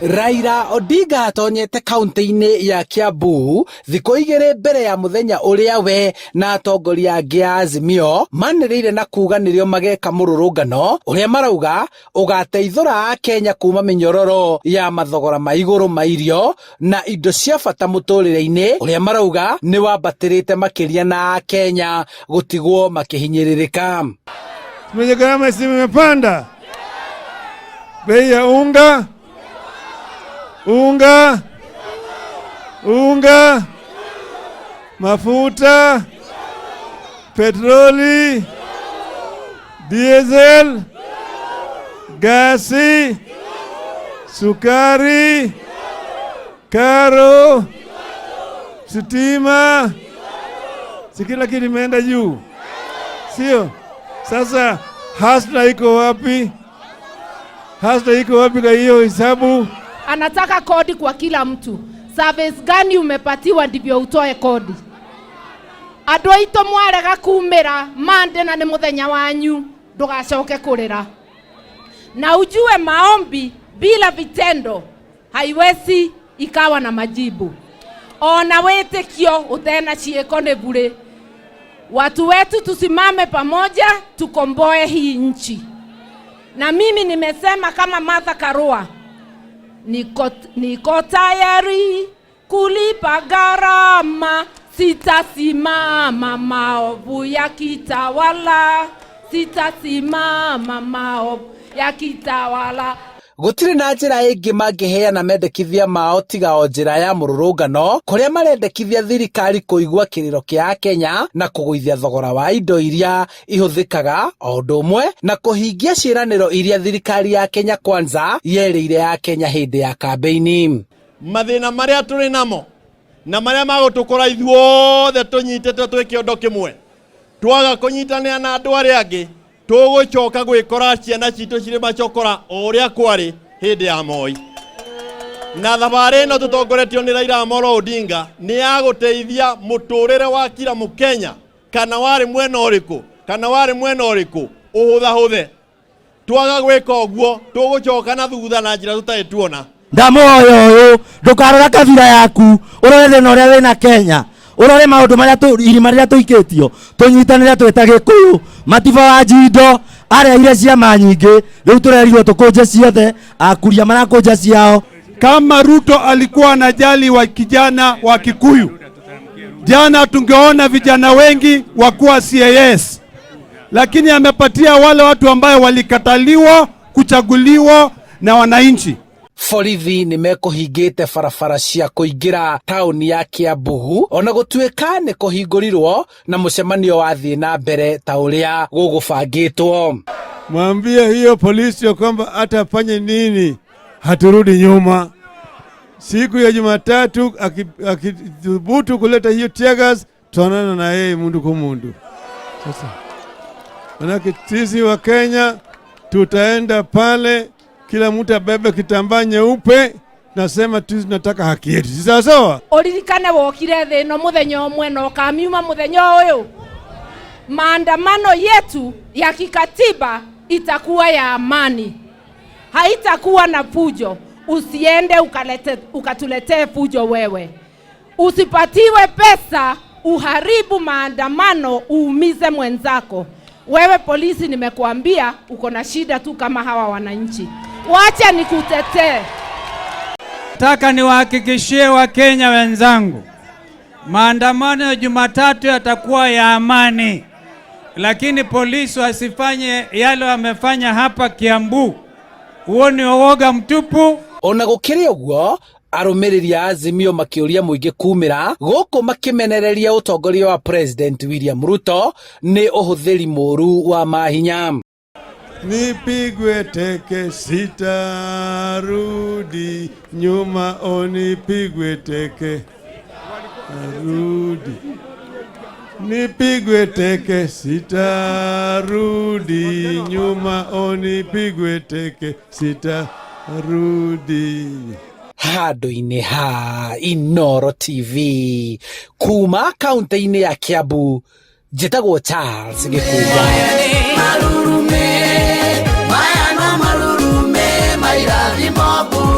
Raila Odinga atonyete kaunti-inĩ ya Kiambu thikũ igĩrĩ mbere ya mũthenya ũrĩa we na atongoria angĩ a Azimio manĩrĩire na kuga nĩrĩo mageka mũrũrũngano ũrĩa marauga ũgateithũra Akenya kuma mĩnyororo ya mathogora ma igũrũ ma irio na indo cia bata mũtũrĩre-inĩ ũrĩa marauga nĩ wambatĩrĩte makĩria na Akenya gũtigwo makĩhinyĩrĩrĩka. Mwenye gharama ya simu imepanda, bei ya unga unga unga, mafuta, petroli, diesel, gasi, sukari, karo, sitima, si kila kitu imeenda juu, sio? Sasa hustler iko wapi? Hustler iko wapi kwa hiyo hesabu? Anataka kodi kwa kila mtu. Service gani umepatiwa ndivyo utoe kodi. Andũ aitũ mwarega kumĩra mande na nĩ mũthenya wanyu, ndũgacoke kũrĩra. Na ujue maombi bila vitendo haiwezi ikawa na majibu. Ona wĩtĩkio ũtena ciĩko nĩ bure. Watu wetu tusimame pamoja, tukomboe hii nchi. Na mimi nimesema kama Martha Karua, niko tayari kulipa gharama, sitasimama maovu yakitawala, sitasimama maovu yakitawala. Gũtirĩ na njĩra ĩngĩ mangĩheana mendekithia mao tiga o njĩra ya mũrũrũngano kũrĩa marendekithia thirikari kũigua kĩrĩro kĩa Akenya na kũgũithia thogora wa indo iria ihũthĩkaga o ũndũ ũmwe na kũhingia ciĩranĩro iria thirikari ya Kenya Kwanza yerĩire Akenya hĩndĩ ya kambĩini. Mathĩna marĩa tũrĩ namo na marĩa magũtũkora ithuothe tũnyitĩte twĩ kĩondo kĩmwe, twaga kũnyitanĩra na andũ arĩa angĩ, tũgũcoka gwĩkora ciana citũ cirĩ macokora o ũrĩa kwarĩ hĩndĩ ya Moi. Na thabarĩ ĩno tũtongoretio nĩ Raila Amolo Odinga nĩ ya gũteithia mũtũrĩre wa kila mũkenya, kana warĩ mwena ũrĩkũ kana warĩ mwena ũrĩkũ, ũhũthahũthe. Twaga gwĩka ũguo, tũgũcoka na thutha na njĩra tũtarĩ tuona. Ndamuoya ũyũ, ndũkarora kabira yaku, ũrore thĩna ũrĩa wĩna Kenya, ũrore maũndũ marĩa irima rĩrĩa tũikĩtio, tũnyitanĩre twĩ ta Gĩkũyũ. Matiba wa Njindo areire ciama nyingĩ, rĩu tũrerirwo tũkũnje ciothe, akuria marakũnja ciao. Kama Ruto alikuwa anajali wa kijana wa Kikuyu, jana tungeona vijana wengi wakuwa CAS, lakini amepatia wale watu ambayo walikataliwa kuchaguliwa na wananchi. Borithi nĩ mekũhingĩte barabara cia kũingĩra taũni ya Kiambu ona gũtuĩka nĩ kũhingũrirwo na mũcemanio wathiĩ na mbere ta ũrĩa gũgũbangĩtwo. Mwambie hiyo polisi ya kwamba hata afanye nini, haturudi nyuma. Siku ya Jumatatu akithubutu kuleta hiyo teargas, tutaonana na yeye mundu kwa mundu. Sasa manake sisi wa Kenya tutaenda pale, kila mtu abebe kitambaa nyeupe, nasema tu tunataka haki yetu, si sawa sawa? Ũririkane wokire thĩ ĩno mũthenya ũmwe na ũkamiuma mũthenya ũyũ. Maandamano yetu ya kikatiba itakuwa ya amani, haitakuwa na fujo. Usiende ukatuletee fujo wewe. Usipatiwe pesa uharibu maandamano, uumize mwenzako. Wewe polisi, nimekuambia uko na shida tu kama hawa wananchi. Wacha nikutetee. Nataka niwahakikishie Wakenya wenzangu, maandamano ya Jumatatu yatakuwa ya amani, lakini polisi wasifanye yale wamefanya hapa Kiambu. Huo ni uoga mtupu. Ona gũkĩrĩ ũguo, arũmĩrĩri a Azimio makĩũria mũingĩ kumĩra gũkũ makĩmenereria ũtongoria wa President William Ruto nĩ ũhũthĩri mũru wa mahinya. Nipigwe teke sitarudi nyuma, o nipigwe teke rudi, nipigwe teke sitarudi nyuma, o nipigwe teke sitarudi. Handũ-inĩ ha Inooro TV kuma kaunti-inĩ ya Kiambu, njĩtagwo Charles Gĩkũnga. Marurume, maya no marurume. Mobu.